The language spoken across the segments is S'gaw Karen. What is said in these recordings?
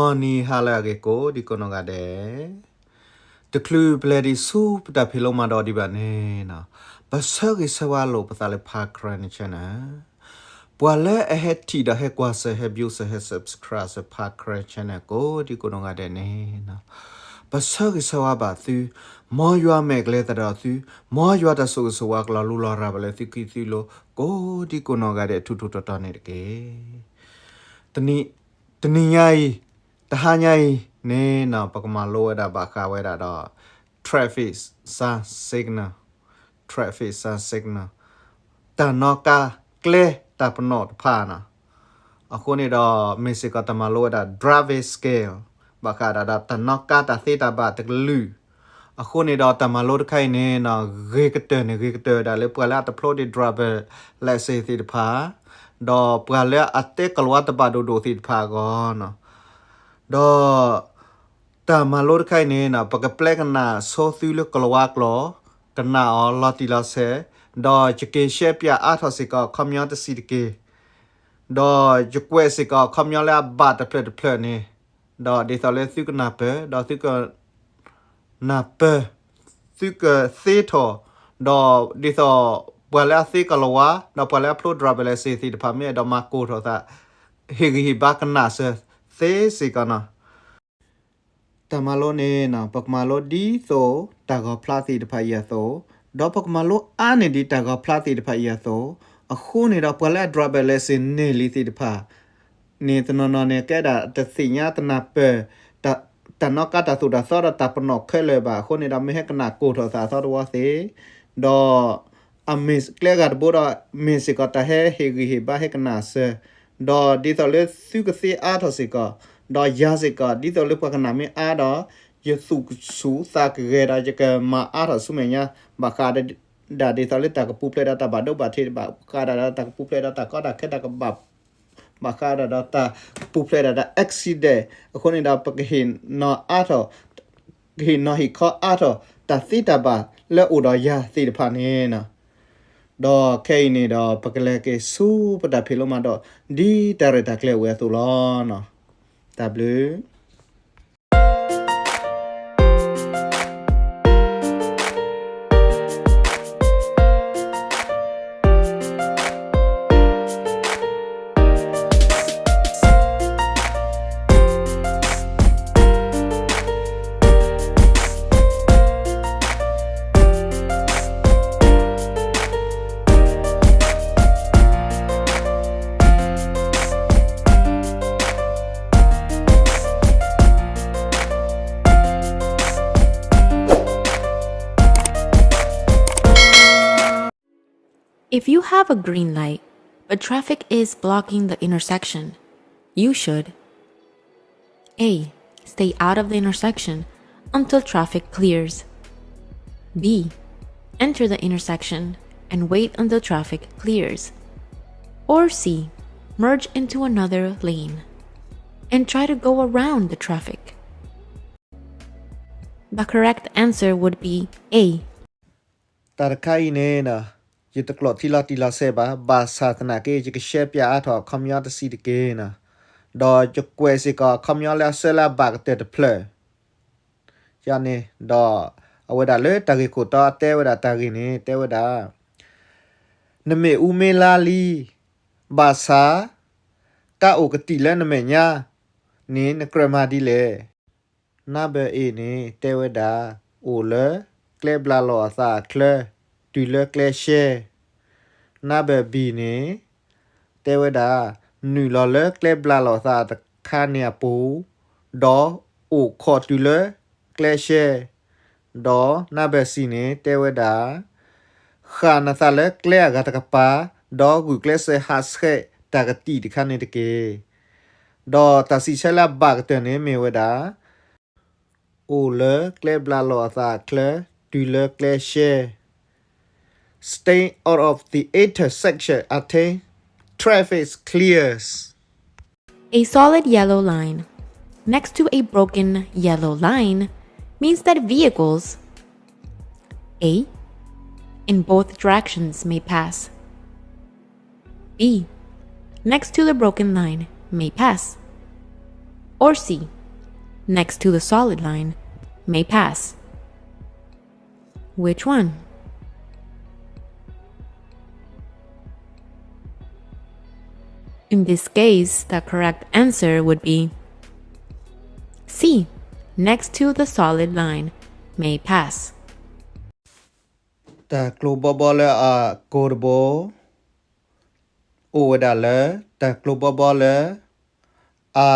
မုၢ်နံၤဟါလၢအဂ့ၤကိးဒံကိးနီၢ်ဂၤဒဲး, တချုးပလဲၤဒံးဆူပတၢ်ဖံးလိမၤဒိးဒံးဘၣ်န့ၣ်နီၤ, ပဆၢဂ့ၤဆၢဝါလိာ်ပသးလၢ Park Karen Channel, ပှၤလၢအဟဲထံၣ်ဒီးဟဲကွၢ်စၢၤ ဟဲ view စၢၤ ဟဲ subscribe စၢၤ Park Karen Channel ကိးဒံကိးနီၢ်ဂၤဒဲးန့ၣ်နီၤ, ပဆၢဂ့ၤဆၢဝါဘၣ်သု, မ်ယွၤမဲာ်ကလဲၤသးဒီးသု, မ်ယွၤတၢ်ဆိၣ်ဂ့ၤဆိၣ်ဝါကလီၤလူလီၤရၤဘၣ်လၢသုခံသုလိၤ ကိးဒံကိးနီၢ်ဂၤဒဲး ထူထူတီတီန့ၣ်တက့ၢ်. တနံၤ, တနံၤညါအံၤ, တဟါညါအံၤန့ၣ်နီၤ, ပကမၤလိဝဲဒၣ်ဘၣ်ဃးဝဲဒၣ်ဒီး traffic sign signal, traffic sign signal, တၢ်နီၣ်ကါကျဲတၢ်ပနီၣ်တဖၣ်နီၤ. အဃိန့ၣ်ဒီး မ့ၢ်စ့ၢ်ကီးတၢ်မၤလိဝဲဒၣ် driving skill, ဘၣ်ဃးဒၣ်ဒီးတၢ်နီၣ်ကါတၢ်သ့တၢ်ဘၣ်တကလုာ်. အဃိန့ၣ်ဒီးတၢ်မၤလိတခါအံၤန့ၣ်နီၤ, ဂ့ၤကတၢၢ်န့ၣ် ဂ့ၤကတၢၢ်ဒၣ်လၢပှၤလၢအတဖျိဒံး driver license သ့ၣ်တဖၣ်, ဒီးပှၤလၢအတဲကလၤဝါတဘၣ်ဒိၣ်ဒိၣ်သ့ၣ်တဖၣ်အဂီၢ်နီၤ. ဒီး တၢ်မၤလိတခါအံၤန့ၣ်နီၤ, ပကပျဲကနၣ်ဆိသုလၢကလၤဝါကျိာ်, ကနၣ်အီၤလီၤတံၢ်လီၤဆဲး, ဒီးယက့ၤရှဲပၠးအါထီၣ်စ့ၢ်ကီး အခီပညီတဆံးတက့ၢ်. ဒီးယကွဲးစ့ၢ်ကီးအခီပညီလၢအဘၣ်တဖျၢၣ်တဖျၢၣ်န့ၣ်, ဒီးဒ်သိးလၢသုကနၢ်ပၢၢ်, ဒီးသုက နၢ်ပၢၢ်, သုကသ့ထီၣ်, ဒီးဒ်သိးပှၤလၢအသ့ကလၤဝါ, ဒီးပှၤလၢအဖျိ driver license သ့ၣ်တဖၣ် မ့ၢ်အဲၣ်ဒိးမၤကိၢ်ထီၣ်သး, ဟ့ၣ်ဂံၢ်ဟ့ၣ်ဘါကနၣ်စၢၤသ့စ့ၢ်ကီးနီၤ. တၢ်မၤလိန့ၣ်နီၤ, ပကမၤလိဒ်သိးတၢ်ဂီၤဖျါသ့ၣ်တဖၣ်အံၤအသိး, ဒီးပကမၤလိအါန့ၢ်ဒံးတၢ်ဂီၤဖျါသ့ၣ်တဖၣ်အံၤအသိး, အဃိန့ၣ်ဒီးပှၤလၢအ driver license န့ၢ်လံသ့ၣ်တဖၣ် န့ၣ်တနီၤနီၤန့ၣ် ကဲဒၣ်တသ့ၣ်ညါတနၢ်ပၢၢ် တၢ်, တၢ်နီၣ်ကါတၢ်သိၣ်တၢ်သီဒီးတၢ်ပနီၣ်ခဲလၢာ်ဘၣ်. အဃိန့ၣ်ဒီး မ့ၢ်ဟဲကနၣ်ကိၢ်ထီၣ်သးအသီတဝီသ့, ဒီးအမ့ၢ်ကျဲဂၤတဘိဒီး မ့ၢ်စ့ၢ်ကီးတၢ်ဟဲဟ့ၣ်ဂံၢ်ဟ့ၣ်ဘါဟဲကနၣ်စၢၤ, ဒီးဒ်သိးလၢသုကသ့အါထီၣ်စ့ၢ်ကီး, ဒီးယၤစ့ၢ်ကီး ဒ်သိးလၢပှၤကနၣ်မ့ၢ်အါဒီး ယသူၣ်ဆူၣ်သးကဂဲၤဒီး ယကမၤအါထီၣ်ဆူမဲာ်ညါ, ဘၣ်ဃး ဒၣ်ဒ်သိးလၢတၢ်ကပူၤဖျဲးဒီးတၢ်ဘၣ်ဒိဘၣ်ထံး, ဘၣ်ဃးဒၣ်ဒီးတၢ်ကပူၤဖျဲးဒီးတၢ်ကီတၢ်ခဲတၢ်ကဘၣ်, ဘၣ်ဃးဒၣ်ဒီးတၢ်ကပူၤဖျဲးဒၣ်ဒီး accident အဃိန့ၣ်ဒီး ပကဟ့ၣ်နီၤအါထီၣ်, ကဟ့ၣ်နီၤဟ့ၣ်ခီအါထီၣ်တၢ်သ့တၢ်ဘၣ်လၢအိၣ်ဒီးယၤသ့ၣ်တဖၣ်န့ၣ်နီၤ. ဒီးခဲအံၤန့ၣ်ဒီး ပကလဲၤက့ၤဆူပတၢ်ဖံးလိမၤဒိး ဒ်တၢ်ရဲၣ်တၢ်ကျဲၤအိၣ်ဝဲအသိးလီၤ. တၢ်ဘျုး If you have a green light, but traffic is blocking the intersection, you should A. Stay out of the intersection until traffic clears. B. Enter the intersection and wait until traffic clears. Or C. Merge into another lane and try to go around the traffic. The correct answer would be A. တၢ်တခါအံၤန့ၣ်နီၤ, ယတကျိးထံလီၤတံၢ်လီၤဆဲးဘၣ်, ဘၣ်ဆၣ်သနာ်က့ ယကရှဲပၠးအါထီၣ်အခီပညီတဆံးတက့ၢ်နီၤ, ဒီးယကွဲးစ့ၢ်ကီးအခီပညီလၢအဆၢလၢအဘၣ်ကတၢၢ်တဖျၢၣ် ယၤန့ၣ်, ဒီးအဝဲဒၣ်လၢတၢ်ဂ့ၢ်ခိၣ်တီအတဲဝဲဒၣ်တၢ်ဂ့ၢ်န့ၣ် တဲဝဲဒၣ်, နမ့ၢ်အူမ့ၢ်လါလံ, ဘၣ်ဆၣ် ကါအိၣ်ကတံာ်လၢနမဲာ်ညါန့ၣ် နကြၢးမၤဒ်လဲၣ်. Number A န့ၣ် တဲဝဲဒၣ်, အိၣ်လၢကျဲဘျးလီၤအသးအချၢ တုၤလၢကျဲရှဲ. Number B န့ၣ် တဲဝဲဒၣ်, နုာ်လီၤလၢကျဲဘျးလီၤအသးတခါန့ၣ်အပူၤ, ဒီးအိၣ်ခိးတုၤလၢကျဲရှဲ, ဒီး number C န့ၣ် တဲဝဲဒၣ်, ဃၣ်နသးလၢကျဲအဂၤတကပၤ, ဒီးဂုာ်ကျဲးစၢးဟးဆှဲးတၢ်ကတံာ်တခါန့ၣ်တက့ၢ်. ဒီးတၢ်စံးဆၢလၢအဘၣ်ကတၢၢ်န့ၣ်မ့ၢ်ဝဲဒၣ်, အိၣ်လၢကျဲဘျးလီၤအသးအချၢ တုၤလၢကျဲရှဲ. Stay out of the intersection until traffic clears. A solid yellow line next to a broken yellow line means that vehicles A. In both directions may pass. B. Next to the broken line may pass. Or C. next to the solid line may pass. Which one? In this case, the correct answer would be C. Next to the solid line may pass. တၢ်ကျိၤဘီဘီလၢအကိာ်တဘိ အိၣ်ဝဲဒၣ်လၢ တၢ်ကျိၤဘီဘီလၢ အ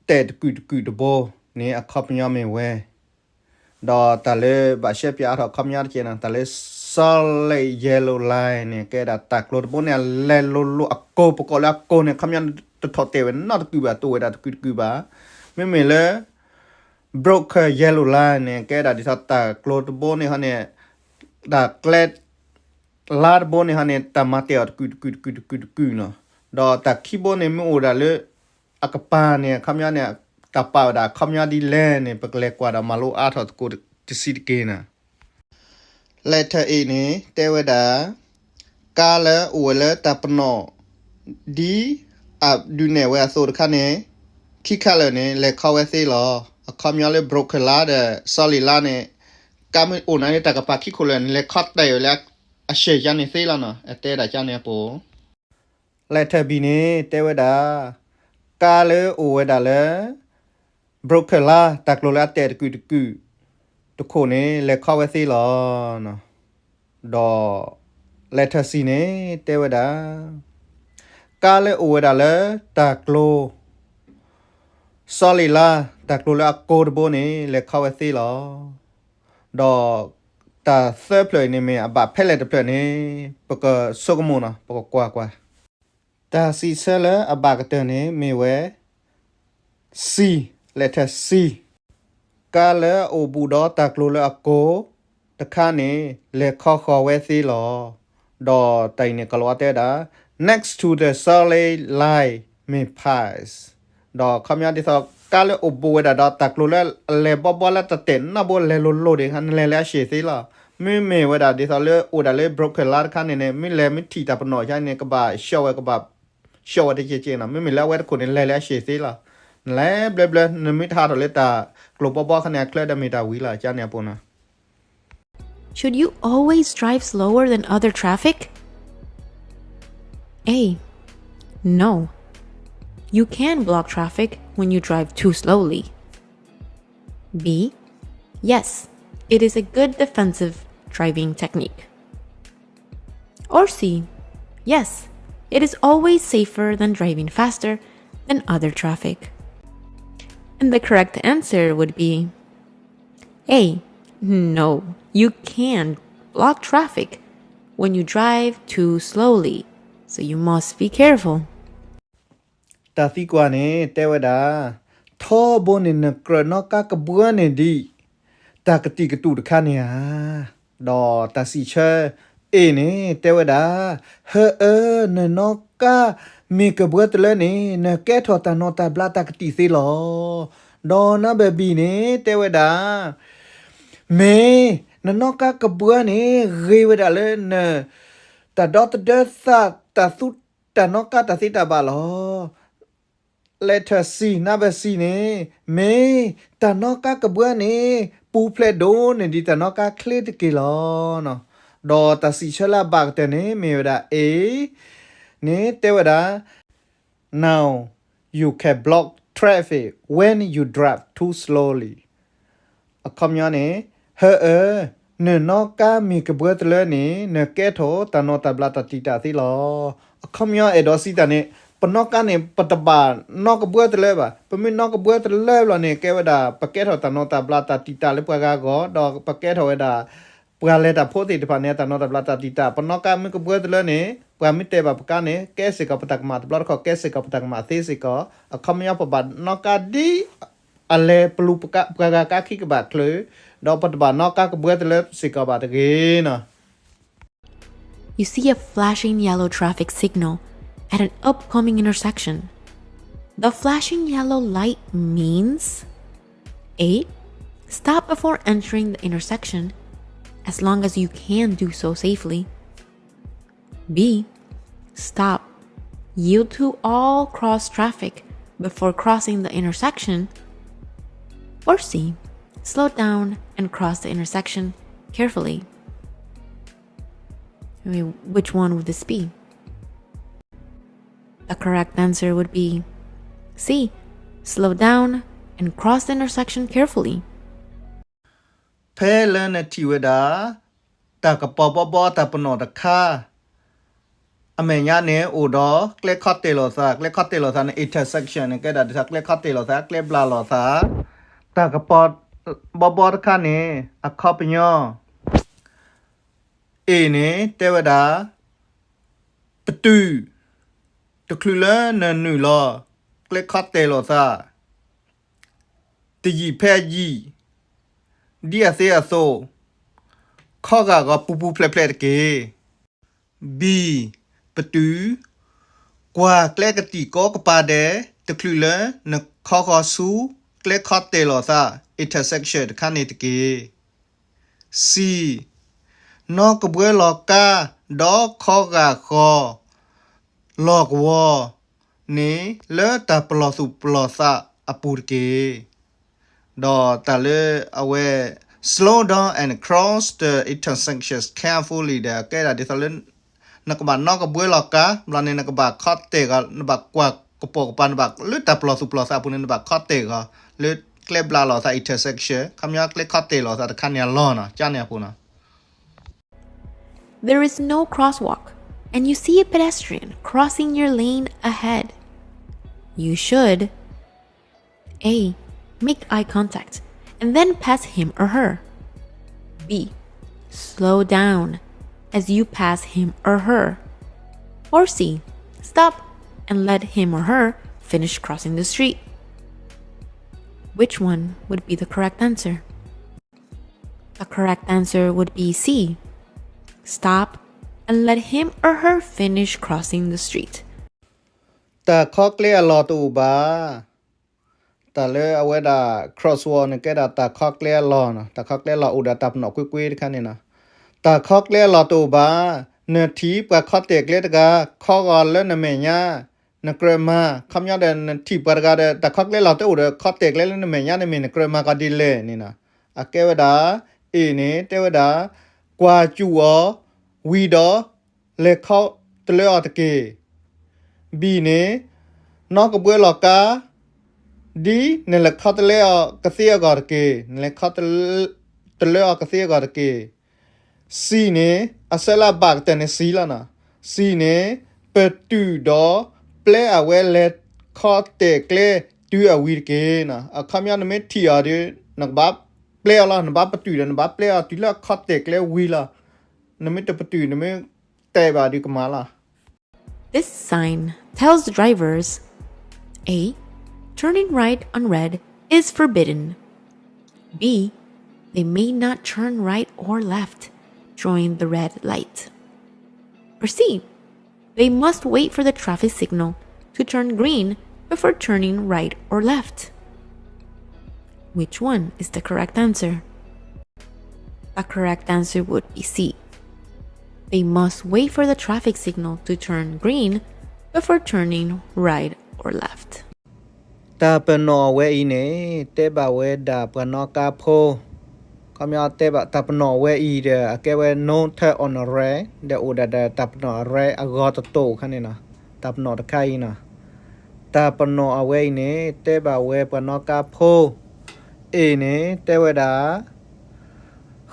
တဲာ်တကုာ်တကုာ်တဘိန့ၣ် အခီပညီမ့ၢ်ဝဲ ဒီးတၢ်လၢဘၣ်ရှဲပၠးအါထီၣ်အခီပညီတက့ၢ်နီၤ တၢ်လၢ solid yellow line န့ၣ် ကဲဒၣ်တၢ်ကျိၤတဘိန့ၣ် အလဲၤလိၤလိၤအကိာ် ပကိးလၢအကိာ်န့ၣ် အခီပညီတထီၣ်တဲာ်ဝဲနီတကုာ်ဘၣ် တအိၣ်ဝဲဒၣ်တကုာ်တကုာ်ဘၣ်. မ့မ့ၢ်လၢ broken yellow line န့ၣ် ကဲဒၣ်ဒ်သိးတၢ်ကျိၤတဘိန့ၣ်ဟီန့ၣ် တၢ်ကျဲ လါတဘိန့ၣ်ဟီန့ၣ် တၢ်မၤတဲာ်အီၤတကုာ်တကုာ်တကုာ်တကုာ်တကုာ်နီၤ, ဒီးတၢ်ခံဘိန့ၣ် မ့ၢ်အိၣ်ဒၣ်လၢ အကပၤန့ၣ် အခီပညီန့ၣ် တၢ်ပာ်ဝဲဒၣ်အခီပညီဒ်လဲၣ်န့ၣ် ပကလဲၤကွၢ်ဒီးမၤလိအါထီၣ်သကိးတဆံးတက့ၢ်နီၤ. Letter A န့ၣ် တဲဝဲဒၣ် ကါလၢအိၣ်ဝဲလၢတၢ်ပနီၣ် ဒ်အဒုးနဲၣ်ဝဲအသိးတခါန့ၣ် ခံခါလၢာ်န့ၣ် လဲၤခီဝဲသ့လီၤ. အခီပညီလၢ broken line ဒီး solid line န့ၣ် ကါမ့ၢ်အိၣ်နၤလၢတၢ်ကပၤခံခိၣ်လၢာ်န့ၣ် လဲၤခီတဲာ်ဝဲလၢအရှဲၢ်ယါန့ၣ်သ့လီၤနီၤ. အတဲဒၣ်ကါန့ၣ်အပူၤ Letter B န့ၣ် တဲဝဲဒၣ် ကါလၢအိၣ်ဝဲဒၣ်လၢ broken line တၢ်ကျိၤလၢအတဲာ်တကုာ်တကုာ် တခိၣ်န့ၣ် လဲၤခီဝဲသ့လီၤ. ဒီး letter C န့ၣ် တဲဝဲဒၣ် ကါလၢအိၣ်ဝဲဒၣ်လၢတၢ်ကျိၤ solid line တၢ်ကျိၤလၢအကိာ်တဘိန့ၣ် လဲၤခီဝဲသ့လီၤ. ဒီးတၢ်သၢဖျၢၣ်အံၤန့ၣ်မ့ၢ်အဘၣ်ဖဲလဲၣ်တဖျၢၣ်န့ၣ် ပကဆိကမိၣ်နီၤ ပကကွၢ်ကွၢ်. တၢ်စံးဆၢလၢအဘၣ်ကတၢၢ်န့ၣ်မ့ၢ်ဝဲ C, letter C. ကါလၢအအိၣ်ဘူးဒီးတၢ်ကျိၤလၢအကိာ်တခါန့ၣ် လဲၤခီဃီၤဝဲသ့လီၤ. ဒီးတၢ်အံၤန့ၣ် ကလီၤဝါတဲဝဲဒၣ် next to the solid line may pass. ဒီးအခီပညီဒ်သိး ကါလၢအိၣ်ဘူးဝဲဒၣ်ဒီးတၢ်ကျိၤလၢအလဲၤဘီဘီလၢတၢ်တဲာ်နီတဘိလဲၤလိၤလိၤဒံး နလဲၤလၢအရှဲၢ်သ့လီၤ. မ့မ့ၢ်ဝဲဒၣ်ဒ်သိးလၢအိၣ်ဒၣ်လၢ broken line တခါန့ၣ်န့ၣ် မ့ၢ်လဲၤမ့ၢ်ထံၣ်တၢ်ပနီၣ်ကါန့ၣ် ကဘၣ်ဆှီဝဲ ကဘၣ် ဆှီဝဲတကဲကဲနီၤ. မ့မ့ၢ်လၢအဝဲတခိၣ်န့ၣ် လဲၤလၢအရှဲၢ်သ့လီၤ. နလဲၤဘျၢဘျၢ နမ့ၢ်တဟးထီၣ်လၢတၢ်ကျိၤဘီဘီခါန့ၣ် အချၢဒီးမ့ၢ်တၢ်ဝံၤလီၤ ကါန့ၣ်အပူၤနီၤ. Should you always drive slower than other traffic? A. No. You can block traffic when you drive too slowly. B. Yes, it is a good defensive driving technique. Or C. Yes, it is always safer than driving faster than other traffic. And the correct answer would be A. No, you can't block traffic when you drive too slowly, so you must be careful. တၢ်သံကွၢ်န့ၣ် တဲဝဲဒၣ် ထီဘိန့ၣ် နကြၢးနီၣ်ကါကဘှၢန့ၣ်ဒံး တၢ်ကတံာ်ကတူာ်တခါန့ၣ်ဧါ. ဒီးတၢ်စံးဆၢ A န့ၣ် တဲဝဲဒၣ် ဟၢအၢ နနီၣ်ကါမ့ၢ်ကဘှၢတလၢန့ၣ် နကဲထီၣ်တၢ်နီၣ်တၢ်ဘျးတၢ်ကတံာ်သ့လီၤ. ဒီးနဘဲၣ် B န့ၣ် တဲဝဲဒၣ် မ့ၢ် နနီၣ်ကါကဘှၢန့ၣ် ဂ့ၤဝဲဒၣ်လၢန တၢ်ဒီသဒၢသး တၢ်သူ တၢ်နီၣ်ကါတၢ်သ့တၢ်ဘၣ်လီၤ. Letter C, number C န့ၣ် မ့ၢ်တၢ်နီၣ်ကါကဘှၢန့ၣ် ပူၤဖျဲးဒိၣ်န့ၢ်ဒံးတၢ်နီၣ်ကါချ့တက့ၢ်လီၤ. ဒီးတၢ်စံးဆၢလၢအဘၣ်ကတၢၢ်န့ၣ် မ့ၢ်ဝဲဒၣ် A န့ၣ် တဲဝဲဒၣ် Now you can block traffic when you drive too slowly. အခီပညီန့ၣ် ဟၢအၢ နနီၣ်ကါမ့ၢ်ကဘှၢတလၢန့ၣ် နကဲထီၣ်တၢ်နီၣ်တၢ်ဘျးတၢ်တံာ်တာ်သ့လီၤ. အခီပညီအဲၣ်ဒိးစံးတၢ်န့ၣ် ပနီၣ်ကါန့ၣ် ပတဘၣ်နီၣ်ကဘှၢတလၢဘၣ်. ပမ့ၢ်နီၣ်ကဘှၢတလၢဘျီန့ၣ် ကဲဝဲဒၣ် ပကဲထီၣ်တၢ်နီၣ်တၢ်ဘျးတၢ်တံာ်တာ်လၢပှၤဂၤအဂီၢ် ဒီးပကဲထီၣ်ဝဲဒၣ် ပှၤလဲၤတၢ်ဖိသ့ၣ်တဖၣ်န့ၣ် တၢ်နီၣ်တၢ်ဘျးတၢ်တံာ်တာ် ပနီၣ်ကါမ့ၢ်ကဘှၢတလၢန့ၣ် ပှၤမ့ၢ်တဲဘၣ်ပကါန့ၣ် ကဲစ့ၢ်ကီးပတၢ်ကမၣ်တဘျီတခီၣ် ကဲစ့ၢ်ကီးပတၢ်ကမၣ်သ့စ့ၢ်ကီး အခီပညီပဘၣ်နီၣ်ကါဒ် အလဲၤပလူၤပှၤဂၤကါခံကဘၣ်ချုး ဒီးပတဘၣ်နီၣ်ကါကဘှၢတလၢစ့ၢ်ကီးဘၣ်တဂ့ၤနီၤ. You see a flashing yellow traffic signal at an upcoming intersection. The flashing yellow light means A. Stop before entering the intersection, as long as you can do so safely. B. Stop. Yield to all cross traffic before crossing the intersection. Or C, slow down and cross the intersection carefully. I mean, which one would this be? The correct answer would be C, slow down and cross the intersection carefully. ဖဲလၢနထံၣ်ဝဲဒၣ် တၢ်ကပီၤဘီဘီတၢ်ပနီၣ်တခါ အမဲာ်ညါန့ၣ် အိၣ်ဒီးကျဲခီတဲာ်လိာ်သး, ကျဲခီတဲာ်လိာ်သးန့ၣ် intersection န့ၣ် ကဲဒၣ်ဒ်သိးကျဲခီတဲာ်လိာ်သး, ကျဲဘျးလိာ်သး, တၢ်ကပီၤဘီဘီတခါန့ၣ် အခီပညီ A န့ၣ် တဲဝဲဒၣ် ပတုာ်, တချုးလၢနနုာ်လီၤ ကျဲခီတဲာ်လိာ်သး တယံာ်ဖဲအယံာ်, ဒ်အသ့အသိး, ခီဂာ်ဂီၤပူၤပူၤဖျဲးဖျဲးတက့ၢ်. B, ပတုာ်, ကွၢ်ကျဲကတံာ်ကိးကပၤဒဲး တချုးလၢနခီဂီၤဆူ ကျဲခီတဲာ်လိာ်သး intersection တခါန့ၣ်တက့ၢ်. C, နီၣ်ကဘှဲလီၤကါ ဒီးခီဂာ်ဂီၤ လီၢ်ကဝီၤန့ၣ် လၢတၢ်ပလီၢ်သူၣ်ပလီၢ်သးအပူၤတက့ၢ်. ဒီးတၢ်လၢအဝဲ slow down and cross the intersections carefully ဒီး ကဲဒၣ်ဒ်သိးလၢ နကဘၣ်နီၣ်ကဘှဲလီၤကါ ဘျီန့ၣ် နကဘၣ်ခီတဲာ်ဂီၤ နဘၣ်ကွၢ်ကပိာ်ကပၤ နဘၣ်လၢတၢ်ပလီၢ်သူၣ်ပလီၢ်သးအပူၤန့ၣ် နဘၣ်ခီတဲာ်ဂီၤ လၢကျဲဘျးလိာ်သး intersection ခီပညီကျဲခီတဲာ်လိာ်သးတခါန့ၣ်အလီၢ်နီၤ ကန့ၣ်အပူၤနီၤ. There is no crosswalk, and you see a pedestrian crossing your lane ahead. You should A, make eye contact and then pass him or her. B, slow down as you pass him or her. Or C, stop and let him or her finish crossing the street. Which one would be the correct answer? The correct answer would be C, stop and let him or her finish crossing the street. တၢ်ခီကျဲအလီၢ်တအိၣ်ဘၣ်. တၢ်လၢအဝဲဒၣ် crosswalk န့ၣ် ကဲဒၣ်တၢ်ခီကျဲအလီၢ်နီၤ, တၢ်ခီကျဲအလီၢ်အိၣ်ဒီးတၢ်ပနီၣ်ကွ့ကွ့တခါန့ၣ်နီၤ. တၢ်ခီကျဲအလီၢ်တအိၣ်ဘၣ်. နထံၣ်ပှၤခီတဲာ်ကျဲတဂၤ ခီဂီၤလၢနမဲာ်ညါ နကြၢးမၤ, ခီပညီဒီး နထံၣ်ပှၤတဂၤဒီး တၢ်ခီကျဲလီၢ်တအိၣ်ဒီး ခီတဲာ်ကျဲလၢနမဲာ်ညါန့ၣ် မ့ၢ်နကြၢးမၤကီးဒ်လဲၣ်န့ၣ်နီၤ. အကဲဝဲဒၣ် A န့ၣ် တဲဝဲဒၣ် ကွၢ်စူၣ်အီၤ ဝံၤဒီး လဲၤခီတလၢအီၤတက့ၢ်. B န့ၣ် နီၣ်ကဘှဲလီၤကါ ဒ်နလဲၤခီတလၢအီၤကသ့အဂီၢ်တက့ၢ်, နလဲၤခီတလၢအီၤကသ့အဂီၢ်တက့ၢ်. C န့ၣ် အဆၢလၢအဘၣ်ကတၢၢ်န့ၣ် C လီၤနီၤ. C န့ၣ် ပတုာ်ဒီးပျဲအဝဲလဲၤခီတဲာ်ကျဲတုၤအဝံၤတက့ၢ်နီၤ. အခီပညီနမ့ၢ်ထံၣ်အီၤဒီး နကဘၣ်ပျဲအီၤလီၤ, နဘၣ်ပတုာ်ဒီး နဘၣ်ပျဲအီၤတုၤလၢအခီတဲာ်ကျဲဝံၤလီၤ. နမ့ၢ်တပတုာ် နမ့ၢ်တဲဘၣ်ဒီးကမၤလီၤ. This sign tells drivers A, turning right on red is forbidden. B, they may not turn right or left during the red light. Or C, they must wait for the traffic signal to turn green before turning right or left. Which one is the correct answer? The correct answer would be C. They must wait for the traffic signal to turn green before turning right or left. တၢ်ပနီၣ်အဝဲအံၤန့ၣ် တဲဘၣ်ဝဲဒၣ်ပှၤနီၣ်ကါဖိ, ခီပညီတဲဘၣ်တၢ်ပနီၣ်အဝဲအံၤဒီး အကဲဝဲ no turn on red ဒီးအိၣ်ဒၣ်ဒီးတၢ်ပနီၣ် red အဂီၤတတိာ်ခါန့ၣ်နီၤ, တၢ်ပနီၣ်တခါအံၤနီၤ. တၢ်ပနီၣ်အဝဲအံၤန့ၣ် တဲဘၣ်ဝဲပှၤနီၣ်ကါဖိ A န့ၣ် တဲဝဲဒၣ်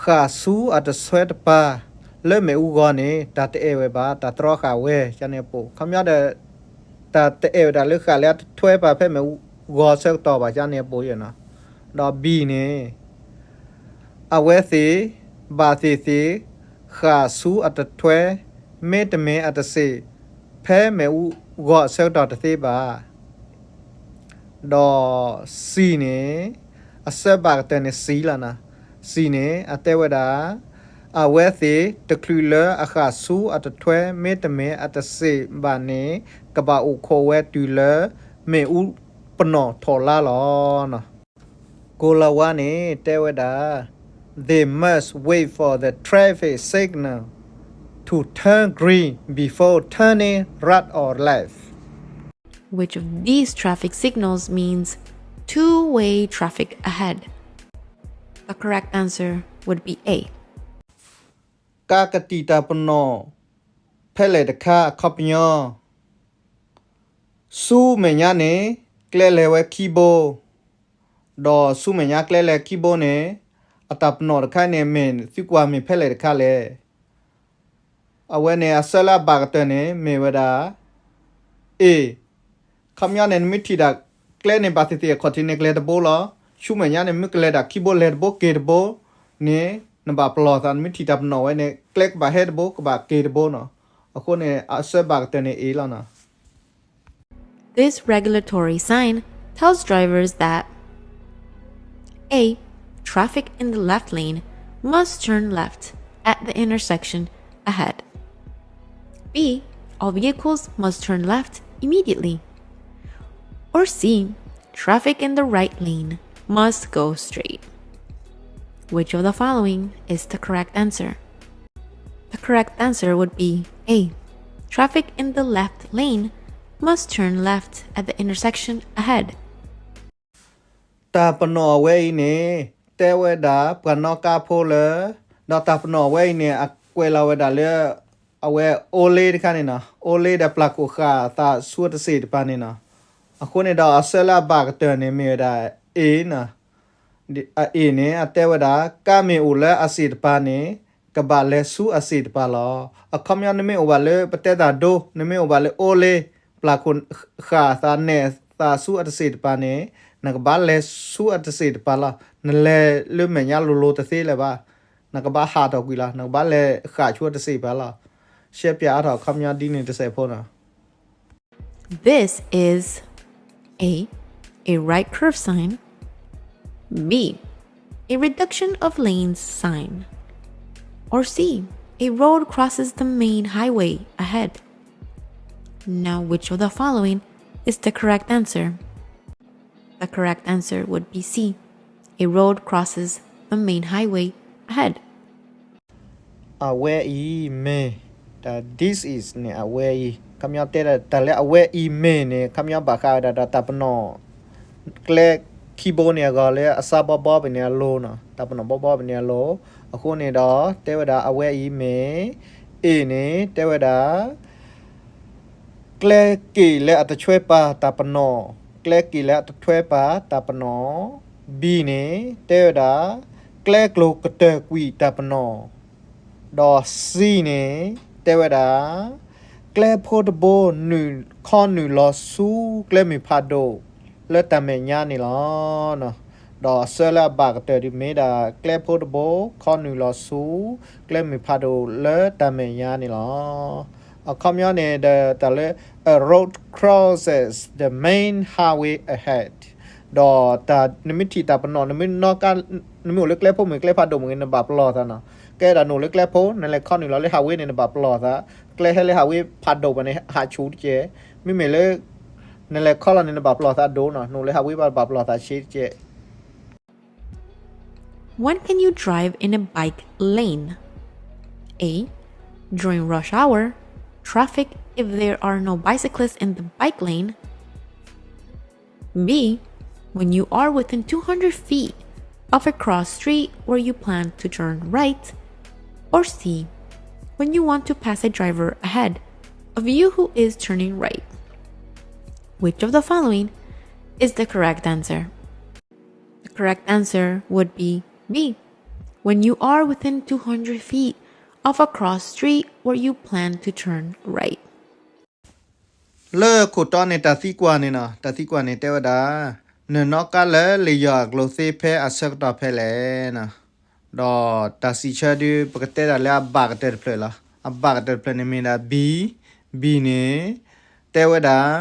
ဃၣ်ဆူအတဆွဲတပၤ လၢမ့ၣ်အူဂီၤန့ၣ် တၢ်တအဲၣ်ဝဲဘၣ်, တၢ်တြီဃာ်ဝဲ ကန့ၣ်အပူၤ. ခီပညီဒီး တၢ်တအဲၣ်ဝဲဒၣ်လၢဃၣ်လၢအတထွဲပၤဖဲမ့ၣ်အူဂီၤအဆၢကတီၢ်ဘၣ် ကန့ၣ်အပူၤနီၤ. ဒီး B န့ၣ် အဝဲသ့ၣ် ဘၣ်သ့ၣ်သ့ၣ် ဃၣ်ဆူအတထွဲ မ့တမ့ၢ်အတစ့ၣ် ဖဲမ့ၣ်အူဂီၤအဆၢကတီၢ်တသ့ဘၣ်. ဒီး C န့ၣ် အဆၢဘၣ်ကတၢၢ်န့ၣ် C လီၤနီၤ. C န့ၣ် အတဲဝဲဒၣ် အဝဲသ့ၣ်တချုးလၢအဃၣ်ဆူအတထွဲ မ့တမ့ၢ်အတစ့ၣ်ဘၣ်န့ၣ် ကဘၣ်အိၣ်ခိးဝဲတုၤလၢ မ့ၣ်အူပနီၣ်ထီၣ်လါလီၤ. ကိၤလၤဝါန့ၣ် တဲဝဲဒၣ် They must wait for the traffic signal to turn green before turning right or left. Which of these traffic signals means two-way traffic ahead. The correct answer would be A. ကါကတံာ်တၢ်ပနီၣ်ဖဲလဲၣ်တခါအခီပညီ, ဆူမဲာ်ညါန့ၣ် ကျဲလဲၤဝဲခံဘိ, ဒီးဆူမဲာ်ညါကျဲလဲၤခံဘိန့ၣ် အတၢ်ပနီၣ်တခါန့ၣ် မ့ၢ်သုကွၢ်မ့ၢ်ဖဲလဲၣ်တခါလဲၣ်. အဝဲန့ၣ်အဆၢလၢအဘၣ်ကတၢၢ်န့ၣ် မ့ၢ်ဝဲဒၣ် A. ခီပညီန့ၣ် နမ့ၢ်ထံၣ်ဒၣ် ကျဲန့ၣ်ဘၣ်သ့ၣ်သ့ၣ်အခီၣ်ထံးန့ၣ် ကလဲၤတဘိလီၤ. ဆူမဲာ်ညါန့ၣ် မ့ၢ်ကလဲၤဒၣ်ခံဘိလဲၤတဘိက့ၤတဘိန့ၣ် နဘၣ်ပလီၢ်သး နမ့ၢ်ထံၣ်တၢ်ပနီၣ်ဝဲန့ၣ် ကျဲကဘၣ်ဟဲတဘိ ကဘၣ်က့ၤတဘိနီၤ. အဃိန့ၣ် အဆၢဘၣ်ကတၢၢ်န့ၣ် A လီၤနီၤ. This regulatory sign tells drivers that A. Traffic in the left lane must turn left at the intersection ahead. B. All vehicles must turn left immediately. Or C. Traffic in the right lane must go straight. Which of the following is the correct answer? The correct answer would be A. Traffic in the left lane must turn left at the intersection ahead. တၢ်ပနီၣ်အဝဲအံၤန့ၣ် တဲဝဲဒၣ်ပှၤနီၣ်ကါဖိလၢ ဒီးတၢ်ပနီၣ်အဝဲအံၤန့ၣ် အကွဲးလီၤဝဲဒၣ်လၢ အဝဲအိလ့တခါန့ၣ်နီၤ, အိလ့ဒီးပျၢ်ခိၣ်ဃာ်သးဆူအတစ့ၣ်တပၤန့ၣ်နီၤ. အဃိန့ၣ်ဒီးအဆၢလၢအဘၣ်ကတၢၢ်န့ၣ်မ့ၢ်ဝဲဒၣ် A နီၤ. အ A န့ၣ် အတဲဝဲဒၣ် ကါမ့ၢ်အိၣ်လၢအစ့ၣ်တပၤန့ၣ် ကဘၣ်လဲၤဆူအစ့ၣ်တပၤလီၤ. အခီပညီ နမ့ၢ်အိၣ်ဘၣ်လၢပတဲတၢ်ဒိ နမ့ၢ်အိၣ်ဘၣ်လၢအိလ့ ပျၢ်ခိၣ်ဃာ်သးနဲၣ်သးဆူအတစ့ၣ်တပၤန့ၣ် နကဘၣ်လဲၤဆူအတစ့ၣ်တပၤလီၤ. နလဲၤလၢမဲာ်ညါလိၤလိၤတသ့လၢၤဘၣ်. နကဘၣ်ဟးထီၣ်ကွံာ်လီၤ. နကဘၣ်လဲၤဃာ်ဆူအတစ့ၣ်တပၤလီၤ. ရှဲပၠးအါထီၣ်အခီပညီဒ်န့ၣ်တစဲးဖိနီၤ. This is A. A right curve sign. B. A reduction of lanes sign. Or C. A road crosses the main highway ahead. Now, which of the following is the correct answer? The correct answer would be C. A road crosses the main highway ahead. အဝဲအံၤမ့ၢ် တၢ် this is န့ၣ် အဝဲအံၤ ခီပညီတဲဒၣ်တၢ်လၢအဝဲအံၤမ့ၢ်န့ၣ် ခီပညီဘၣ်ဃးဝဲဒၣ်ဒီးတၢ်ပနီၣ် ကျဲခံဘိန့ၣ်အဂီၢ်လၢအစးဘီဘီပန့ၣ်အလိၤနီၤ, တၢ်ပနီၣ်ဘီဘီပန့ၣ်အလိၤ. အဃိန့ၣ်ဒီး တဲဝဲဒၣ်အဝဲအံၤမ့ၢ် A န့ၣ် တဲဝဲဒၣ် ကျဲက့ၣ်လၢအတထွဲပၤတၢ်ပနီၣ်, ကျဲက့ၣ်လၢအတထွဲပၤတၢ်ပနီၣ်. B န့ၣ် တဲဝဲဒၣ် ကျဲကျိၤကတၢၢ်ကွံာ်တၢ်ပနီၣ်, ဒီး C န့ၣ် တဲဝဲဒၣ် ကျဲဖိတဘိနုာ်ခီနုာ်လီၤဆူ ကျဲမုၢ်ဖးဒိၣ်လၢတၢ်မဲာ်ညါန့ၣ်လီၤ. ဒီးအဆၢလၢအဘၣ်ကတၢၢ်ဒ်မ့ၢ်ဒၣ် ကျဲဖိတဘိခီနုာ်လီၤဆူ ကျဲမုၢ်ဖးဒိၣ်လၢတၢ်မဲာ်ညါန့ၣ်လီၤ. အခီပညီန့ၣ်ဒီးတၢ်လၢ a road crosses the main highway ahead ဒီးတၢ် နမ့ၢ်ထံၣ်တၢ်ပနီၣ် နမ့ၢ်နီၣ်ကါ နမ့ၢ်အိၣ်လၢကျဲဖိမ့ၢ်ကျဲဖးဒိၣ်မ့ၢ်ဂ့ၤ နဘၣ်ပလီၢ်သးနီၤ. ကဲဒၣ်နအိၣ်လၢကျဲဖိ နလဲၤခီနုာ်လီၤလၢ highway န့ၣ် နဘၣ်ပလီၢ်သး. ကျဲဟဲလၢ highway ဖးဒိၣ်ဘၣ်န့ၣ် ဟးဆူၣ်တက့ၢ်. မ့မ့ၢ်လၢ နလဲၤခီလီၤန့ၣ် နဘၣ်ပလီၢ်သးဒိၣ်နီၤ. နအိၣ်လၢ highway ဘၣ်ပလီၢ်သးဆ့တက့ၢ်. When can you drive in a bike lane? A. During rush hour, traffic if there are no bicyclists in the bike lane. B. When you are within two hundred feet of a cross street where you plan to turn right. Or C. When you want to pass a driver ahead of you who is turning right. Which of the following is the correct answer? The correct answer would be B. When you are within two hundred feet of a cross street where you plan to turn right. လၢခိၣ်တီန့ၣ် တၢ်သံကွၢ်န့ၣ်နီၤ, တၢ်သံကွၢ်န့ၣ်တဲဝဲဒၣ် နနီၣ်ကါလၢလံာ်ယီၢ်အကျိၤသ့ဖဲအဆၢကတီၢ်ဖဲလဲၣ်နီၤ. ဒီးတၢ်စံးဆၢဒုး ပကတဲဒၣ်လၢအဘၣ်ကတၢၢ်တဖျၢၣ်လီၤ. အဘၣ်ကတၢၢ်တဖျၢၣ်န့ၣ်မ့ၢ်ဒၣ် B, B န့ၣ် တဲဝဲဒၣ်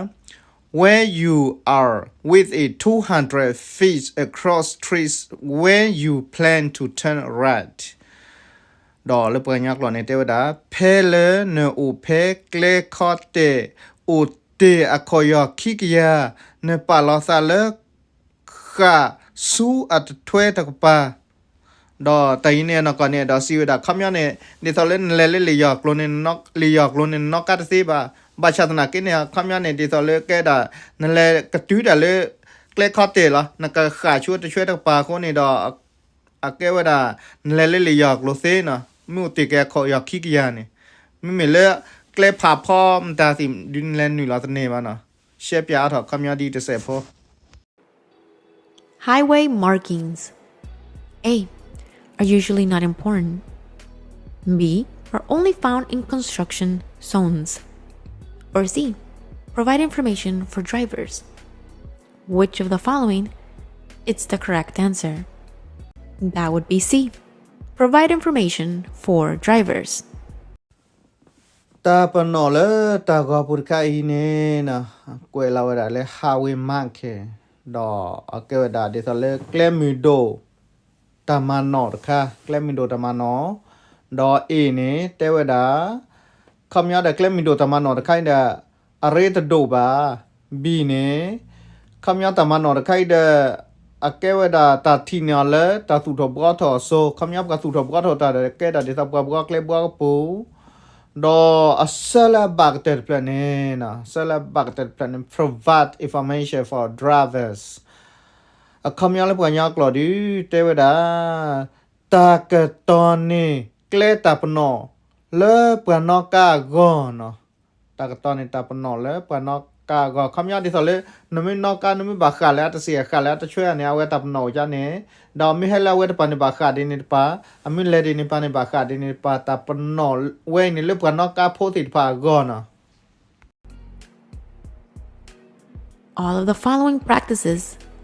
where you are within two hundred feet across streets when you plan to turn right. ဒီးလၢပှၤကညီကျိာ်န့ၣ်တဲဝဲဒၣ် ဖဲလၢနအိၣ်ဖဲကျဲခီတဲာ် အိၣ်တ့ၢ်အခီၣ်ယီၢ်ခံကယၤ နပာ်လီၤသးလၢ ဃာ်ဆူအတထွဲတကပၤ ဒီးတၢ်အံၤန့ၣ်အနီၢ်ကီၢ်န့ၣ် ဒီးစံးဝဲဒၣ် ခီပညီန့ၣ် ဒ်သိးလၢနလဲၤလၢလံာ်ယီၢ်ကျိၤန့ၣ် လံာ်ယီၢ်ကျိၤန့ၣ် နနီၣ်ကါတသ့ဘၣ်. ဘၣ်ဆၣ်သနာ်က့န့ၣ် ခီပညီန့ၣ် ဒ်သိးလၢကဲဒၣ် နလဲၤကတုၤတၢ်လၢ ကျဲခီတဲာ်လီၤ, နကဃၣ်ဆူတဆွဲတကပၤအဃိန့ၣ်ဒီး အကဲဝဲဒၣ် နလဲၤလၢလံာ်ယီၤကျိၤသ့နီၤ, မ့ၢ်အိၣ်တ့ၢ်က့ၤအခီၣ်ယီၤခံကယၤန့ၣ်, မ့မ့ၢ်လၢ ကျဲဖးဖီမတၤသ့ၣ်ဒုးနလဲၤနုာ်လီၤတန့ၢ်ဘၣ်နီၤ, ရှဲပၠးအါထီၣ်ခီပညီဒ်တစဲးဖိ Highway markings, A, are usually not important. B, are only found in construction zones. Or C, provide information for drivers. Which of the following is the correct answer? That would be C, provide information for drivers. တၢ်ပနီၣ်လၢတၢ်ဂီၤပူၤတခါအံၤန့ၣ် ကွဲးလီၤဝဲဒၣ်လၢ highway marker, ဒီးအကဲဝဲဒၣ်ဒ်သိးလၢကျဲမုၢ်ဒိၣ်တၢ်မၤနီၣ်တခါ, ကျဲမုၢ်ဒိၣ်တၢ်မၤနီၣ်, ဒီး A န့ၣ် တဲဝဲဒၣ် ခီပညီဒီးကျဲမုၢ်ဒိၣ်တၢ်မၤနီၣ်တခါအံၤဒီး အရ့တဒိၣ်ဘၣ်, B န့ၣ် ခီပညီတၢ်မၤနီၣ်တခါအံၤဒီး အကဲဝဲဒၣ်တၢ်ထံၣ်န့ၢ်အီၤလၢတၢ်သူၣ်ထီၣ်ဘှီထီၣ်အစိၤ, ခီပညီပှၤသူၣ်ထီၣ်ဘှီထီၣ်တၢ်ဒီး ကဲဒၣ်ဒ်သိးပှၤဘှီကျဲဘှီကပူၤ, ဒီးအဆၢလၢအဘၣ်ကတၢၢ်တဖျၢၣ်န့ၣ်, ဆၢလၢအဘၣ်ကတၢၢ်တဖျၢၣ်န့ၣ် provide information for drivers. အခီပညီလၢပှၤကညီကျိာ်ဒုး တဲဝဲဒၣ် တၢ်ကတီၤန့ၢ်ကျဲတၢ်ပနီၣ်လၢပှၤနီၣ်ကါအဂီၢ်နီၤ, တၢ်ကတီၤန့ၢ်တၢ်ပနီၣ်လၢပှၤနီၣ်ကါအဂီၢ်, ခီပညီဒ်သိးလၢ နမ့ၢ်နီၣ်ကါ နမ့ၢ်ဘၣ်ဃၣ်လၢအတစ့ၢ်အဃၣ်လၢအတဆွဲန့ၣ် အဝဲတၢ်ပနီၣ်အိၣ်ကန့ၣ်, ဒီးမ့ၢ်ဟဲလၢအဝဲတပၤန့ၣ်ဘၣ်ဃၣ်ဒ်န့ၣ်တပၤ, အမ့ၢ်လဲၤဒ်န့ၣ်တပၤန့ၣ်ဘၣ်ဃၣ်ဒ်န့ၣ်တပၤ, တၢ်ပနီၣ်ဝဲအံၤန့ၣ်လၢပှၤနီၣ်ကါဖိသ့ၣ်တဖၣ်အဂီၢ်နီၤ. All of the following practices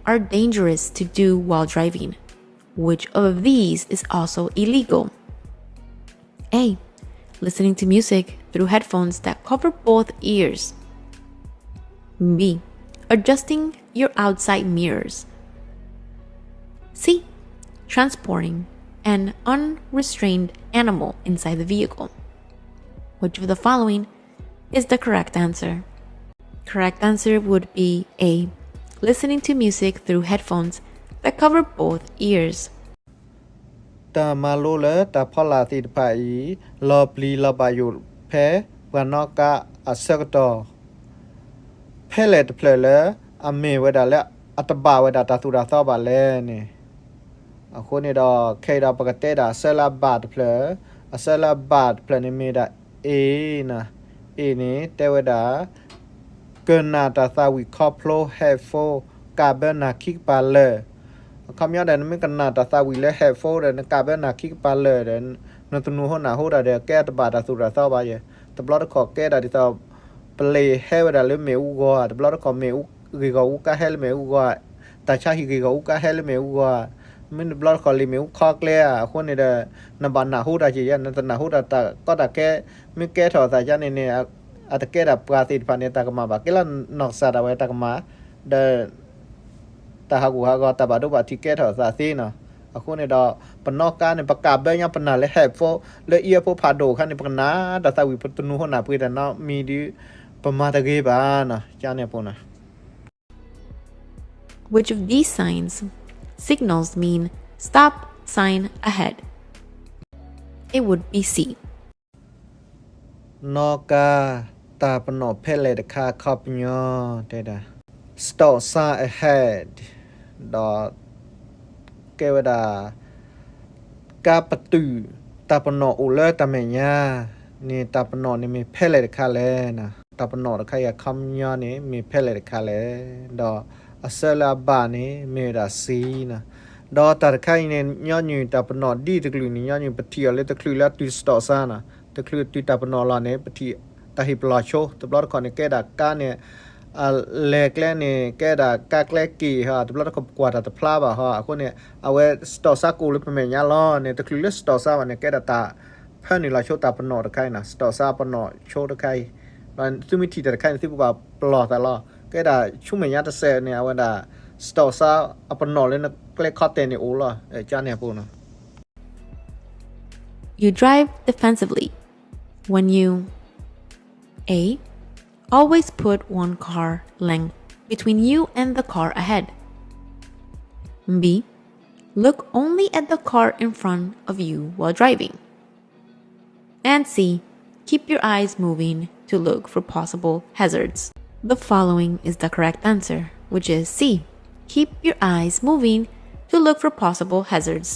are dangerous to do while driving. Which of these is also illegal? A, listening to music through headphones that cover both ears. B, adjusting your outside mirrors. C, transporting an unrestrained animal inside the vehicle. Which of the following is the correct answer? Correct answer would be A, listening to music through headphones that cover both ears. တၢ်မၤလိလၢတၢ်ဖီလာ်သ့ၣ်တဖၣ်အံၤ လီၤပျံၤလီၤဘၣ်ယိၣ်ဖဲပှၤနီၣ်ကါအဆၢကတီၢ် ဖဲလဲၣ်တဖျၢၣ်လၢအမ့ၢ်ဝဲဒၣ်လၢအတဘၣ်ဝဲဒၣ်တၢ်သိၣ်တၢ်သီဘၣ်လဲၣ်န့ၣ်, အဃိန့ၣ်ဒီး ခဲအံၤဒီးပကတဲဒၣ်အဆၢလၢအဘၣ်တဖျၢၣ်, အဆၢလၢအဘၣ်တဖျၢၣ်န့ၣ်မ့ၢ်ဒၣ် A နီၤ, A န့ၣ် တဲဝဲဒၣ် ကနၣ်တၢ်သးဝံၣ်ခီဖျိ headphone ကးဘၢနၤခံကပၤလၢာ်, အခီပညီဒီး နမ့ၢ်ကနၣ်တၢ်သးဝံၣ်လၢ headphone ဒီး နကးဘၢနၤခံကပၤလၢာ်ဒီး နတနူၤဟိနၢ်ဟူတၢ်ဒီး ကဲတဘၣ်တၢ်သိၣ်တၢ်သီဘၣ်ယဲ, တဘျီတခီၣ်ကဲဒၣ်ဒ်သိး ပလ့ၤဟဲဝဲဒၣ်လၢမ့ၣ်အူဂီၤဧါ, တဘျီတခီၣ်မ့ၣ်အူ ဂ့ၢ်ဂီၢ်အူကါဟဲလၢမ့ၣ်အူဂီၤဧါ, တၢ်ဆါဟံၣ်ဂ့ၢ်ဂီၢ်အူကါဟဲလၢမ့ၣ်အူဂီၤဧါ, မ့ၢ်တဘျီတခီၣ်လံာ်မ့ၣ်အူခီကျဲဧါ, အဃိန့ၣ်ဒီး နဘၣ်နၢ်ဟူတၢ်က့ၤယဲ, နတနၢ်ဟူတၢ်တၢ်ကီတၢ်ခဲ မ့ၢ်ကဲထီၣ်သးကန့ၣ်န့ၣ် အတကဲဒၣ်ပှၤသ့ၣ်တဖၣ်န့ၣ် တၢ်ကမၣ်ဘၣ်, ကဲလၢနီၢ်ကစၢ်ဒၣ်ဝဲတၢ်ကမၣ်, ဒီး တၢ်ဟးဂူာ်ဟးဂီၤ တၢ်ဘၣ်ဒိဘၣ်ထံးကဲထီၣ်သးသ့နီၤ, အဃိန့ၣ်ဒီး ပနီၣ်ကါန့ၣ် ပကးဘၢညါပနၢ်လၢ headphone လၢ earphone ဖးဒိၣ်အခါန့ၣ် ပကနၣ်တၢ်သးဝံၣ် ပတနူၤဟိနၢ်ပှ့ၤတၢ်နီတမံၤဒီး ပမၤတဂ့ၤဘၣ်နီၤ, ကန့ၣ်အပူၤနီၤ. Which of these signs, signals mean stop sign ahead? It would be C. နီၣ်ကါ တၢ်ပနီၣ်ဖဲလဲၣ်တခါခီပညီ တဲဒၣ် stop sign ahead ဒီး ကဲဝဲဒၣ် ကါပတုာ် တၢ်ပနီၣ်အိၣ်လၢတၢ်မဲာ်ညါန့ၣ် တၢ်ပနီၣ်န့ၣ်မ့ၢ်ဖဲလဲၣ်တခါလဲၣ်နီၤ, တၢ်ပနီၣ်တခါအံၤအခီပညီန့ၣ် မ့ၢ်ဖဲလဲၣ်တခါလဲၣ်, ဒီးအဆၢလၢအဘၣ်န့ၣ် မ့ၢ်ဝဲဒၣ် C နီၤ, ဒီးတၢ်တခါအံၤန့ၣ် ညီနုၢ်တၢ်ပနီၣ်ဒ်တကလုာ်န့ၣ် ညီနုၢ်ပထံၣ်အီၤလၢတချုးလၢအတုၤ stop sign နီၤ, တချုးတုၤတၢ်ပနီၣ်လီၤန့ၣ် ပထံၣ်တၢ်ဟ့ၣ်ပလီၢ်ဆိ, တဘျီတခီၣ်န့ၣ် ကဲဒၣ်ကါန့ၣ် အလဲၤကျဲန့ၣ် ကဲဒၣ်ကါကျဲက့ၤဟီ, တဘျီတခီၣ်ပကွၢ်တၢ်တဖျါဘၣ်ဟီ, အဃိန့ၣ် အဝဲ stop sign ကအိၣ်လၢပမဲာ်ညါလီၤန့ၣ် တချုးလၢ stop sign ဘၣ်န့ၣ် ကဲဒၣ်တၢ်ဖၢနုာ်လီၤဆိတၢ်ပနီၣ်တခါအံၤနီၤ, stop sign ပနီၣ်ဆိတခါအံၤ, ဒီးသုမ့ၢ်ထံၣ်တၢ်တခါန့ၣ် သုကဘၣ်ပလီၢ်သးလီၤ, ကဲဒၣ်ဆူမဲာ်ညါတစဲးန့ၣ် အဝဲဒၣ် stop sign အပနီၣ်လၢနကျဲခီတဲာ်န့ၣ်အိၣ်လီၤ, ကန့ၣ်အပူၤနီၤ. You drive defensively when you A, always put one car length between you and the car ahead. B, look only at the car in front of you while driving. And C, keep your eyes moving to look for possible hazards. The following is the correct answer, which is C, Keep your eyes moving to look for possible hazards.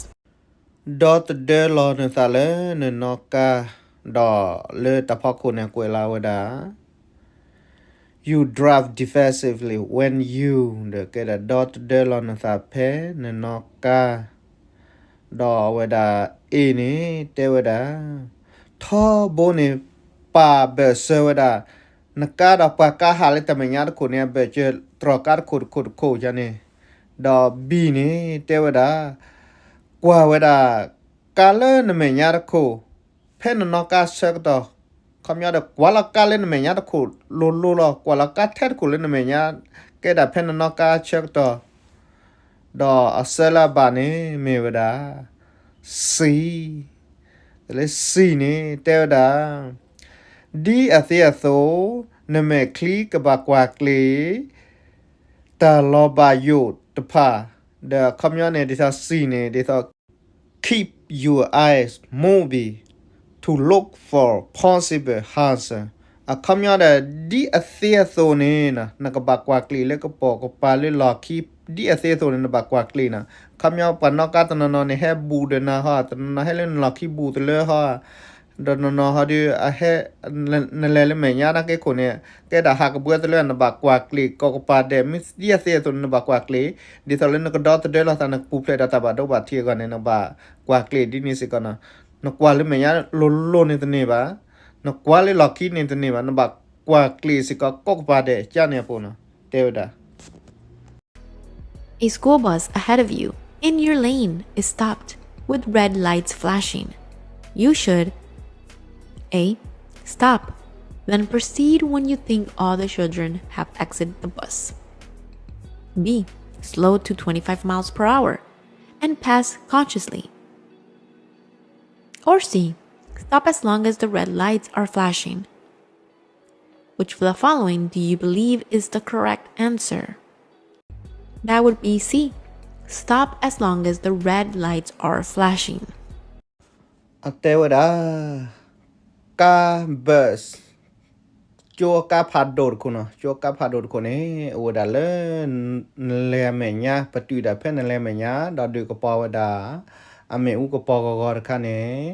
ဒီသဒၢလီၤနသးလၢနနီၣ်ကါ, ဒီးလၢတၢ်ဖီခိၣ်န့ၣ် ကွဲးလီၤဝဲဒၣ် You drive defensively when you ဒီးကဲဒၣ် ဒီသဒၢလီၤနသးဖဲနနီၣ်ကါ, ဒီးအဝဲဒၣ် A န့ၣ် တဲဝဲဒၣ် ထီဘိန့ၣ် ပာ်ဘၢၣ်စၢၤဝဲဒၣ် နကါဒီးပှၤကါဟးလၢတၢ်မဲာ်ညါတခိၣ်န့ၣ် အဘၢၣ်စၢၤတြီၤကါတခိၣ်တခိၣ်တခိၣ်ယါန့ၣ်, ဒီး B န့ၣ် တဲဝဲဒၣ် ကွၢ်ဝဲဒၣ် ကါလၢနမဲာ်ညါတခိၣ် ဖဲနနီၣ်ကါဆၢကတီၢ်, ခီပညီဒီး ကွၢ်လီၤကါလၢနမဲာ်ညါတခိၣ်လိၤလိၤလီၤ, ကွၢ်လီၤကါထဲတခိၣ်လၢနမဲာ်ညါ ကဲဒၣ်ဖဲနနီၣ်ကါဆၢကတီၢ်, ဒီးအဆၢလၢအဘၣ်န့ၣ် မ့ၢ်ဝဲဒၣ် C, လၢ C န့ၣ် တဲဝဲဒၣ် ဒ်အသ့အသိး နမဲာ်ချံကဘၣ်ကွၢ်ကျ့ၤ တၢ်လီၤဘၣ်ယိၣ်တဖၣ်, ဒီးအခီပညီန့ၣ် ဒ်သိး C န့ၣ် ဒ်သိး keep your eyes moving to look for possible hazard. အခီပညီဒီး ဒ်အသ့အသိးန့ၣ် နကဘၣ်ကွၢ်ကျ့ၤလၢကပိာ်ကပၤလၢလီၢ်ခံ, ဒ်အသ့အသိးန့ၣ် နဘၣ်ကွၢ်ကျ့ၤနီၤ. အခီပညီ ပှၤနီၣ်ကါတနီၤနီၤန့ၣ် ဟဲဘူးဒီးနၤဟီ, တနီၤနီၤဟဲလၢနလီၢ်ခံဘူးတလၢဟီ ဒီးနီၢ်နီၢ်ဟီဒီး အဟဲ နလဲၤလၢမဲာ်ညါတၢ်က့ခိၣ်န့ၣ် ကဲဒၣ်ဟးကဘှၢတလၢ နဘၣ်ကွၢ်ကျ့ၤကိးကပၤဒဲး, မ့ၢ်ဒ်အသ့အသိးန့ၣ် နဘၣ်ကွၢ်ကျ့ၤ, ဒ်သိးလၢနကဒီသဒၢလိာ်သး နကပူၤဖျဲးဒီးတၢ်ဘၣ်ဒိဘၣ်ထံးအဂီၢ်န့ၣ် နဘၣ်ကွၢ်ကျ့ၤဒ်န့ၣ်စ့ၢ်ကီးနီၤ. နကွၢ်လၢမဲာ်ညါလိၤလိၤန့ၣ်တန့ၢ်ဘၣ်, နကွၢ်လၢလီၢ်ခံန့ၣ်တန့ၢ်ဘၣ်, နဘၣ်ကွၢ်ကျ့ၤစ့ၢ်ကီးကိးကပၤဒဲး ကန့ၣ်အပူၤနီၤ, တဲဝဲဒၣ် A school bus ahead of you in your lane is stopped with red lights flashing. You should A. Stop, then proceed when you think all the children have exited the bus. B. Slow to twenty-five miles per hour and pass cautiously. Or C. Stop as long as the red lights are flashing. Which of the following do you believe is the correct answer? That would be C. Stop as long as the red lights are flashing. အတဲဝဲဒၣ် ကါ bus ကၠိကါဖးဒိၣ်တခိၣ်နီၤ, ကၠိကါဖးဒိၣ်တခိၣ်န့ၣ် အိၣ်ဝဲဒၣ်လၢ နလဲၤအမဲာ်ညါ, ပတုာ်ဒၣ်ဖဲနလဲၤအမဲာ်ညါ ဒီးဒုးကပီၤဝဲဒၣ် အမ့ၣ်အူကပီၤဂီၤဂီၤတခါန့ၣ်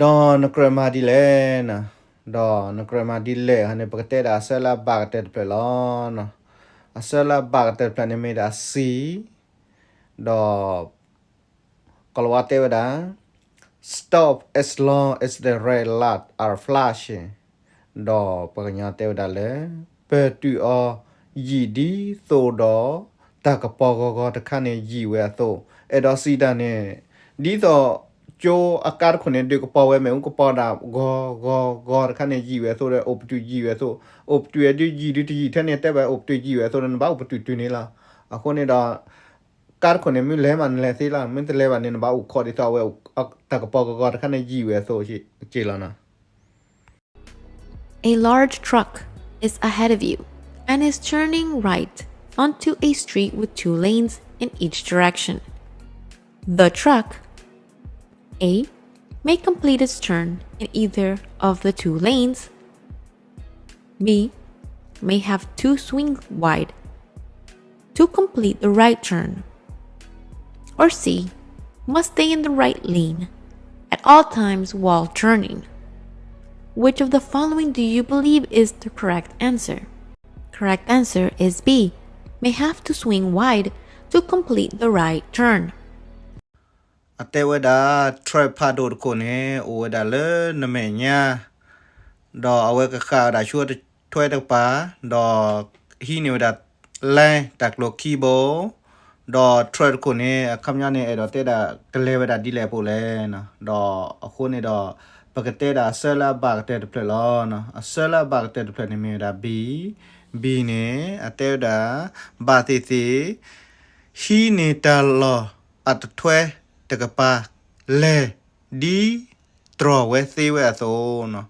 ဒီးနကြၢးမၤဒ်လဲၣ်နီၤ, ဒီးနကြၢးမၤဒ်လဲၣ်န့ၣ် ပကတဲဒၣ်အဆၢလၢအဘၣ်ကတၢၢ်တဖျၢၣ်လီၤ. အဆၢလၢအဘၣ်ကတၢၢ်တဖျၢၣ်န့ၣ်မ့ၢ်ဒၣ် C, ဒီး ကိၤလၤဝါတဲဝဲဒၣ် Stop as long as the red light are flashing. ဒီးပှၤကညီတဲဝဲဒၣ်လၢ ပတုာ်အီၤယံာ်ဒ်သိးဒီး တၢ်ကပီၤဂီၤဂီၤတခါန့ၣ်ယံာ်ဝဲအသိး, အဲၣ်ဒိးစံးတၢ်န့ၣ် ဒ်သိးကၠိအကါတခိၣ်န့ၣ် ဒုးကပီၤဝဲမ့ၣ်အူကပီၤဒၣ်ဂီၤဂီၤဂီၤတခါန့ၣ် ယံာ်ဝဲအသိးဒီး အိၣ်ပတုာ်ယံာ်ဝဲအသိး, အိၣ်ပတုာ်ဒုးယံာ်ဒုးတယံာ်ထဲန့ၣ် တဲဝဲအိၣ်ပတုာ်ယံာ်ဝဲအသိးဒီး နဘၣ်အိၣ်ပတုာ်တုၤန့ၣ်လီၤ. အဃိန့ၣ်ဒီး ကါတခိၣ်န့ၣ် မ့ၢ်လဲၤမးနလဲၤသ့လီၤ, မ့ၢ်တလဲၤဘၣ်န့ၣ် နဘၣ်အိၣ်ခိးဒ်သိးအဝဲ တၢ်ကပီၤဂီၤဂီၤတခါန့ၣ်ယံာ်ဝဲအသိးက့လီၤနီၤ. A large truck is ahead of you and is turning right onto a street with two lanes in each direction. The truck, A, may complete its turn in either of the two lanes. B, may have to swing wide to complete the right turn. Or C, must stay in the right lane at all times while turning. Which of the following do you believe is the correct answer? Correct answer is B, may have to swing wide to complete the right turn. အတဲဝဲဒၣ် truck ဖးဒိၣ်တခိၣ်န့ၣ် အိၣ်ဝဲဒၣ်လၢနမဲာ်ညါ ဒီးအဝဲကဃၣ်ဝဲဒၣ်ဆူအထွဲတကပၤ, ဒီးဟံးန့ၢ်ဝဲဒၣ် lane တၢ်ကျိၤခံဘိ, ဒီး truck တခိၣ်န့ၣ် အခီပညီန့ၣ် အဲၣ်ဒိးတဲဒၣ် ကလဲၤဝဲဒၣ်ဒ်လဲၣ်အပူၤလဲၣ်နီၤ. ဒီးအဃိန့ၣ်ဒီး ပကတဲဒၣ်အဆၢလၢအဘၣ်ကတၢၢ်တဖျၢၣ်လီၤ. အဆၢလၢအဘၣ်ကတၢၢ်တဖျၢၣ်န့ၣ်မ့ၢ်ဝဲဒၣ် B, B န့ၣ် အတဲဝဲဒၣ် ဘၣ်သ့ၣ်သ့ၣ် ဟံးန့ၢ်တၢ်လီၢ်အတထွဲတကပၤ လဲၤ ဒ်တြီၤဝဲသ့ဝဲအသိးနီၤ.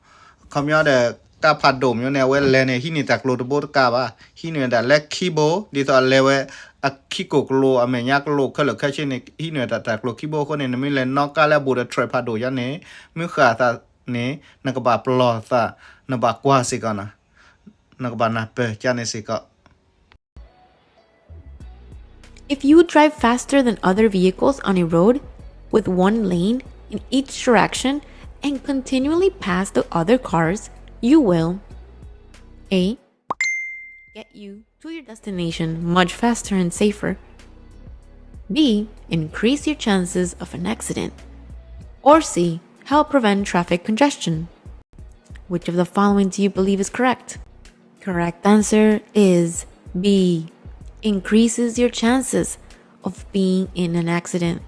အခီပညီဒီး ကါဖးဒိၣ်မ့ၢ်န့ၣ် အဝဲလဲၤန့ၣ် ဟံးန့ၢ်တၢ်ကျိၤတဘိတကးဘၣ်, ဟံးန့ၢ်ဝဲဒၣ်လၢခံဘိ, ဒ်သိးအလဲၤဝဲအခံကိၣ်ကလိၤ အမဲာ်ညါကလိၤခဲလၢာ်ခဲဆ့န့ၣ် ဟံးန့ၢ်ဝဲဒၣ်တၢ်ကျိၤခံဘိအဃိန့ၣ် နမ့ၢ်လဲၤနီၣ်ကါလၢအဘူးဒီး truck ဖးဒိၣ်ယါန့ၣ် မုၢ်ဃာ်သးန့ၣ် နကဘၣ်ပလီၢ်သး, နဘၣ်ကွၢ်စ့ၢ်ကီးနီၤ, နကဘၣ်နၢ်ပၢၢ်ကန့ၣ်စ့ၢ်ကီး. If you drive faster than other vehicles on a road with one lane in each direction and continually pass the other cars, you will A. Get you to your destination much faster and safer. B. Increase your chances of an accident. Or C. Help prevent traffic congestion. Which of the following do you believe is correct? Correct answer is B. Increases your chances of being in an accident.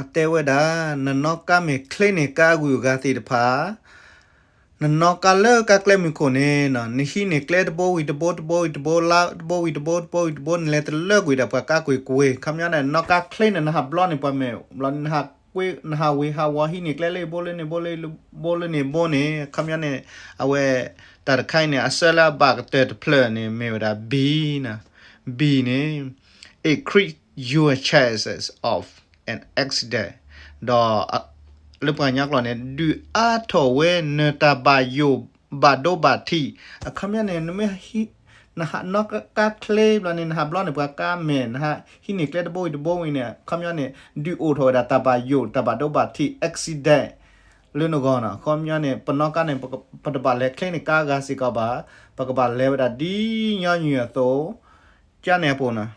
အတဲဝဲဒၣ်, နနီၣ်ကါမ့ၢ်ချ့န့ၢ်ကါအဂုၤအဂၤသ့ၣ်တဖၣ်, နနီၣ်ကါလၢကါကျဲမုၢ်ခိၣ်န့ၣ်, နဟံးန့ၢ်ကျဲတဘိဝံၤတဘိ တဘိဝံၤတဘိ လါတဘိဝံၤတဘိ တဘိဝံၤတဘိ နလဲၤတလၢကွံာ်ဒၣ်ပှၤကါကွ့ၢ်ကွ့ၢ်, ခီပညီန့ၣ် နနီၣ်ကါချ့န့ၣ် နဟးဘျီန့ၢ်ပှၤမ့ၢ်ဘျီန့ၣ် နဟးကွ့ နဟးဝ့ၤဟးဝီၤ ဟံးန့ၢ်ကျဲလၢဘိလၢန့ၣ်ဘိလၢ ဘိလၢန့ၣ်ဘိန့ၣ် ခီပညီန့ၣ် အဝဲ တၢ်တခါအံၤန့ၣ် အဆၢလၢအဘၣ်ကတၢၢ်တဖျၢၣ်န့ၣ် မ့ၢ်ဝဲဒၣ် B န့ၣ်, B န့ၣ် increase your chances of an accident ဒီး လၢပှၤကညီကျိာ်န့ၣ် ဒုးအါထီၣ်ဝဲနတၢ်ဘၣ်ယိၣ် ဘၣ်ဒိဘၣ်ထံး, အခီပညီန့ၣ် နမ့ၢ် နဟးနီၣ်ကါချ့ဘျီန့ၣ် နဟးဘျီန့ၢ်ပှၤကါမဲာ် နဟးဟံးန့ၢ်ကျဲတဘိဝံၤတဘိဝံၤန့ၣ် အခီပညီန့ၣ် ဒုးအိၣ်ထီၣ်ဝဲဒၣ်တၢ်ဘၣ်ယိၣ် တၢ်ဘၣ်ဒိဘၣ်ထံး accident လၢနဂီၢ်န့ၣ် အခီပညီန့ၣ် ပနီၣ်ကါန့ၣ် ပတဘၣ်လဲၤချ့န့ၢ်ကါဂၤစ့ၢ်ကီးဘၣ်, ပကဘၣ်လဲၤဝဲဒၣ်ဒ်ညီနုၢ်အသိး, ကန့ၣ်အပူၤန့ၣ်